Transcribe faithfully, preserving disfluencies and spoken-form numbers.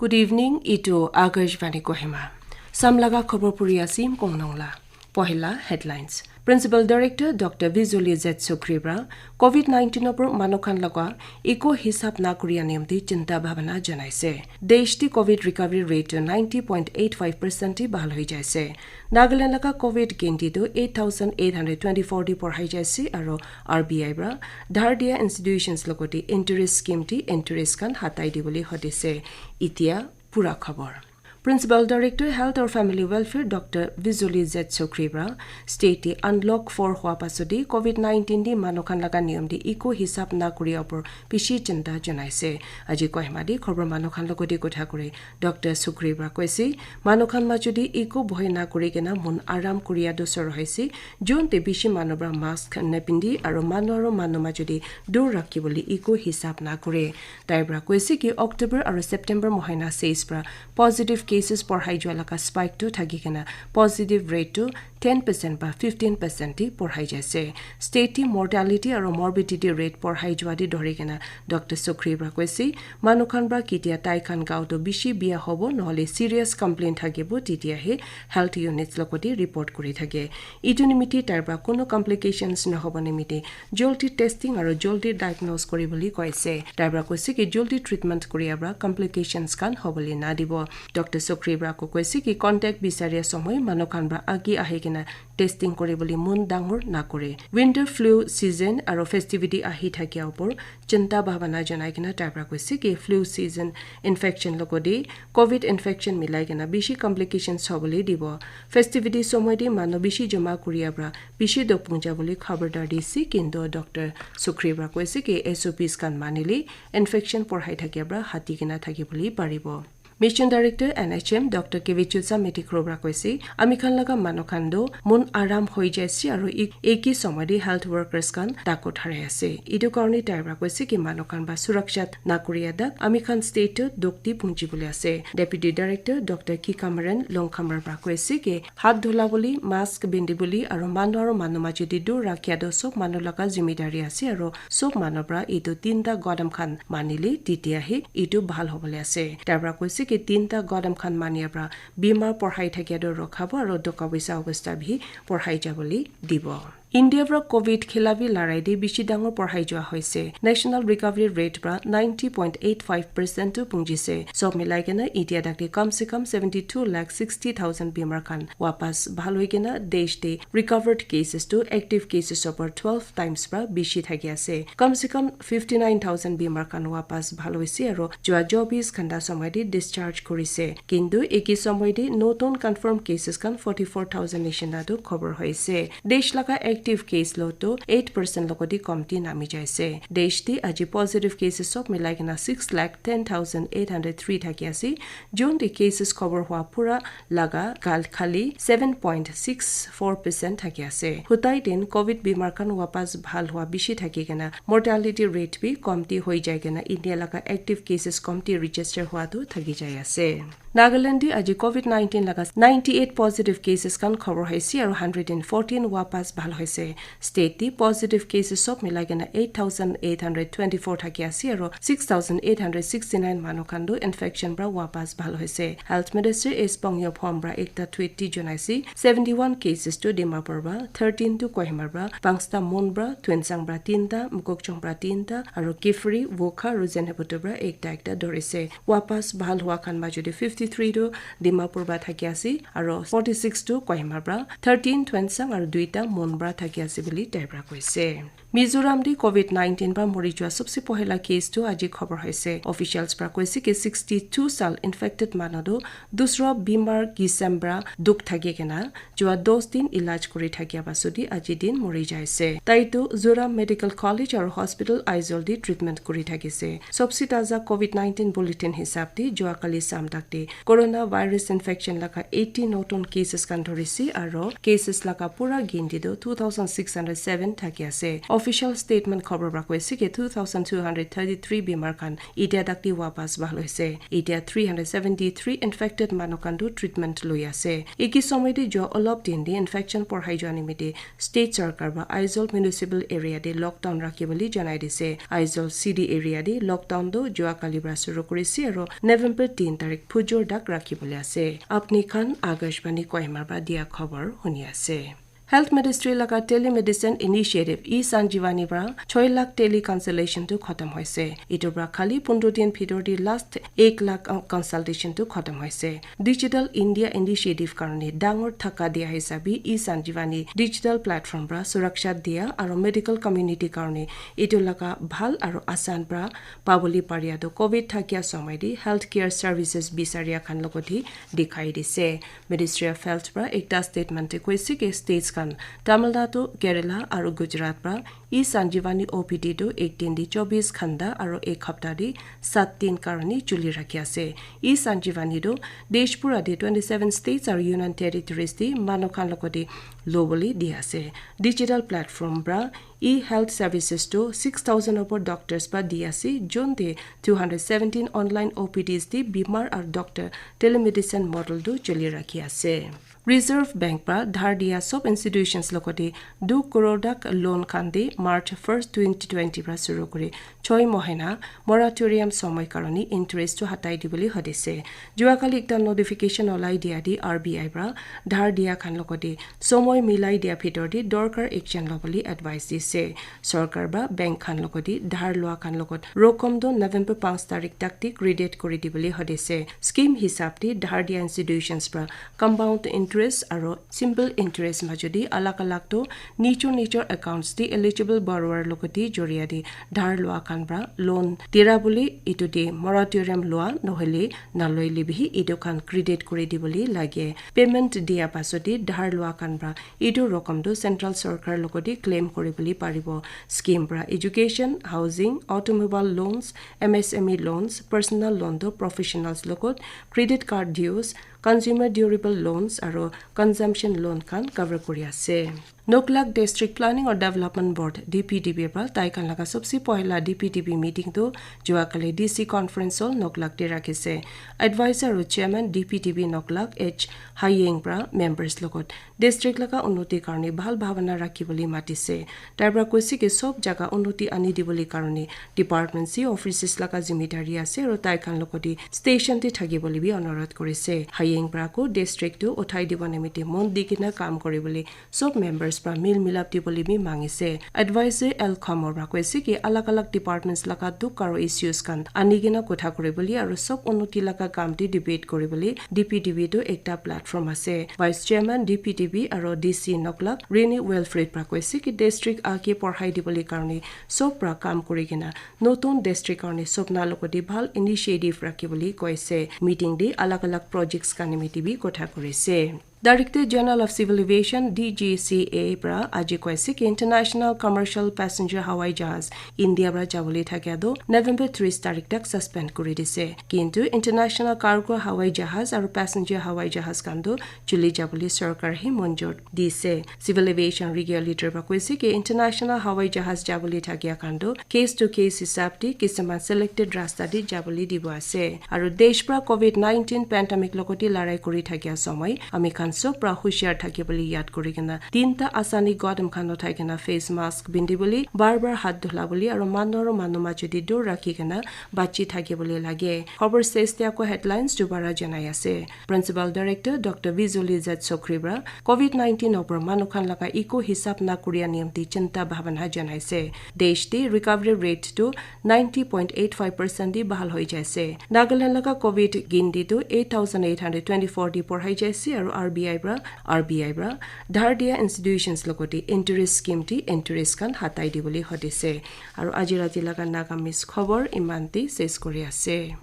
Good evening, itu Akashvani Kohima. Samlaga khobor puri asim kongnongla. Pohila headlines. Principal Director Doctor Vizuli Z Sukri pra COVID nineteen opor manu khan laga eku hisab na kuri aniyam di chinta bhabana janaise. Desh di COVID recovery rate to ninety point eight five percent di bahal hoi jaise. Nagaland laga COVID ginti tu eight thousand eight hundred twenty-four di porhai jaise aro R B I pra dhar dia institutions logoti interest scheme di interest khan hatai di boli hodise. Itia pura khobor. Principal Director Health or Family Welfare Doctor Vizuli Z Sukri pra state di unlock four hua pasodi COVID nineteen di manu khan laga niyam di eku hisab na kuri opor bishi chinta janaise. Aji Kohima di khobor manu khan logoti kotha kuri Doctor Sukri pra koise, manu khan majodi eku bhoi na kuri kena mon aram kuriya do sor hoise, jun te bishi manu pra mask nepindi aro manu aro manu majodi dur rakhi boli eku hisab na kure. Tai pra koise ki October aro September mohina seis pra positive cases porhai jua laga spike tu thaki kena positive rate tu ten percent ba fifteen percent di porhai jaise. State di mortality aro morbidity rate porhai jua di dhori kena Doctor Sukri pra koise, manu khan pra ketia tai khan gao to bishi bia hobo nohole serious complaint thakibo, tetia he health units logoti report kuri thake. Itu nimiti tai pra kono complications nohobo nimiti joldi testing aro joldi diagnose kuri boli koise. Tai pra koise ki joldi treatment kuri abra complications khan hobole na dibo. Doctor Sukri pra ko koise ki contact bisaria somoi manu khan pra agi ahi kena testing kuri boli mon dangor na kure. Winter flu season aro festivity ahi thakia opor chinta bhabana janai kena tai pra koise ki flu season infection logoti COVID infection milai kena bishi complications hobole dibo. Festivity somoi di manu bishi joma kuri abra bishi dok punja boli khabardar dise, kintu Doctor Sukri pra koise ki S O Ps khan manile infection porhai thakia pra hati kena thaki boli paribo. Mission Director N H M Doctor Kevichusa Mitikro pra koise, ami khan laga manu khan do mon aram hoi jaise aro ek-, eki somoi di health workers khan dako tharai ase. Itu karone tai pra koise ki manu khan pra suraksha na kuri adak ami khan state to dukti punji boli ase. Deputy Director Doctor Kikamaran Longkhamar pra koise ki hat dhula boli, mask bindi boli aro manu aro manu majodi dur rakhiya do sob manu laga zimidari ase aro sob manu pra itu tinta godam khan manile tetia he itu bhal hobole ase. Tai pra koise ki tinta godam khan mania pra bimar porhai thakia do rokhabo aro doka poisa obostha bhi porhai jabole dibo. India pra COVID khilafi larai de bishi dangor porhai jua hoise. National recovery rate pra ninety point eight five percent tu pungjise. Sob milai kena India dakti kam se kam seventy two lakh sixty thousand bimar khan wapas bhal hoi kena desh de recovered cases tu active cases opor twelve times pra bishi thaki ase. Kam se kam fifty nine thousand bimar khan wapas bhal hoise aro jua chobis ghanta somoi de discharge kurise. Kintu eki somoi de notun confirmed cases khan forty four thousand nishina tu khobor hoise. Desh laga active case load tu eight percent logoti komti nami jaise. Desh di aji positive cases sob milai kena six lakh ten thousand eight hundred three thaki ase. Jun di cases khobor hua pura laga gal khali seven point six four percent thaki ase. Hutai din COVID bimar khan wapas bhal hua bishi thaki kena mortality rate bi komti hoi jai kena India laga active cases komti register hua tu thaki jai ase. Nagaland di aji COVID nineteen laga ninety eight positive cases khan khobor hoise aro hundred and fourteen wapas bhal hoise. State di positive cases sob milai kena eight thousand eight hundred twenty four thaki ase aro six thousand eight hundred sixty nine manu khan tu infection pra wapas bhal hoise. Health Minister S Pongyo Phom pra ekta tweet di janaise, seventy one cases tu Dimapur pra, thirteen tu Kohima pra, Pangsta Mon pra, Tuensang pra tinta, Mokokchung pra tinta aro Kiphire, Wokha aro Zunheboto pra ekta ekta dorise. Wapas bhal hua khan majodi fifty three tu Dimapur pra thaki ase aro forty six tu Kohima pra, thirteen Tuensang aro duita Mon pra thaki ase boli tai pra koise. Mizoram di COVID nineteen pra mori jua sobse pohila case tu aji khobor hoise. Officials pra koise ki sixty two sal infected manu tu dusra bimar kisam pra duk thaki kena jua dos din ilaj kuri thakia pasodi aji din mori jaise. Tai tu Zoram Medical College aro Hospital Aizawl di treatment kuri thakise. Sobse taza COVID nineteen bulletin hisab di jua kali samdak di coronavirus infection laga eighty notun cases khan dhorisi aro cases laga pura ginti tu two thousand six hundred seven thaki ase. Official statement khobor pra koise ki two thousand two hundred thirty-three bimar khan itia tak te wapas bhal hoise. Itia three hundred seventy-three infected manu khan tu treatment loi ase. Iki somoy te jo olop din te infection porhai jua nimite state sarkar ba Aizawl municipal area te lockdown rakhi bole janai dise. Aizawl city area te lockdown tu jua kali pra shuru korise aro November tin tarik phujor tak rakhi bole ase. Apni khan Akashvani Kohima pra dia khobor huni ase. Health Ministry laga Telemedicine Initiative e-Sanjeevani pra choi lakh teleconsultation tu khatam hoise. Etu pra khali pondro din bhitor te last ek lakh, uh, consultation tu khatam hoise. Digital India Initiative karone dangor thaka dia hisabe e-Sanjeevani digital platform pra suraksha dia aro medical community karone etu laga bhal aro asan pra pabole paria tu covid thakia somoy te healthcare services bisaria khan logot hi dikhai dise. Ministry of Health pra ekta statement te koise ki states khan Tamil Nadu, Kerala aro Gujarat pra e-Sanjeevani O P D tu ek din te chobis ghanta aro ek hapta te sat din karone chuli rakhi ase. E-Sanjeevani tu desh pura te twenty-seven states aro union territories te manu khan logot te lobole di ase. Digital platform pra e-health services tu six thousand opor doctors pra di ase, jun te two hundred seventeen online O P Ds te bimar aro doctor telemedicine model tu chuli rakhi ase. Reserve Bank pra dhar dia sob institutions logot te du crore tak loan khan te March first, twenty twenty pra shuru kuri choi mohina moratorium somoy karone interest tu hatai dibole hodise. Jua kali ekta notification olai dia te R B I pra dhar dia khan logot te somoy milai dia bhitor te dorkar action lobole advice dise. Sarkar ba bank khan logot te dhar lua khan logot rokom tu November panch tarik tak te credit kuri dibole hodise. Scheme hisab te dhar dia institutions pra compound interest aro simple interest majo te alag alag tu nijor nijor accounts te eligible borrower logot te joria te dhar lua khan pra loan dira bole etu te moratorium lua nohole naloi le bi etu khan credit kuri dibole lage. Payment dia pasot te dhar lua khan pra etu rokom tu central sarkar logot te claim kuri bole paribo. Scheme pra education, housing, automobile loans, M S M E loans, personal loan tu professionals logot, credit card dues, consumer durable loans aro consumption loan khan cover kuri ase. Noklak District Planning or Development Board, D P D B pra tai khan laga sobse pohila D P D B meeting tu jua kali D C conference hall Noklak te rakhise. Advisor aro chairman D P D B Noklak H Hayeng pra members logot district laga unnoti karone bhal bhabana rakhi bole matise. Tai pra koise ki sob jaga unnoti ani dibole karone department se offices laga zimedari ase aro tai khan logot te station te thaki bole bi onurodh korise. Hayeng pra ko district tu uthai dibo nimite mon di kena kam kuri bole sob members pra mil milap dibole bi mangise. Advisor L Khamor pra koise ki alag alag departments laga dukh aro issues khan ani kena kotha kuri bole aro sob unnoti laga kam te debate kuri bole D P D B tu ekta platform ase. Vice Chairman D P D B aro D C Noklak Rini Wilfred pra koise ki district age porhai dibole karone sob pra kam kuri kena notun district karone sopna logot te bhal initiative rakhi bole koise. Meeting te alag alag projects khan nimite bi kotha kurise. Director General of Civil Aviation, D G C A pra aji koise ki International Commercial Passenger Hawai Jahaz India pra jabole thakia tu November tris tarik tak suspend kuri dise. Kintu international cargo hawai jahaz aro passenger hawai jahaz khan tu chuli jabole sarkar hi monjur dise. Civil Aviation Regulator pra koise ki international hawai jahaz jabole thakia khan tu case to case hisab te kisuman selected rasta te jabole dibo ase. Aro desh pra covid nineteen pandemic logot te larai kuri thakia somoy ami khan sob pra hushiar thaki bole yad kuri kena tinta asani godam khan uthai kena face mask bindi bole, bar bar hath dhula bole aro manu aro manu majo te dur rakhi kena bachi thaki bole lage. Khobor ses te ako headlines dubara janai ase. Principal Director Doctor Vijoli Z Chokri pra covid nineteen opor manu khan laga eku hisab na kuria nimti chinta bhabana janaise. Desh te recovery rate tu ninety point eight five percent te bahal hoi jaise. Nagaland laga covid ginti tu eight thousand eight hundred twenty-four te porhai jaise aro R B I pra, R B I pra dhar dia institutions logot te interest scheme te interest khan hatai dibole hodise. Aro aji rati laga Nagamese khobor iman te ses kuri ase.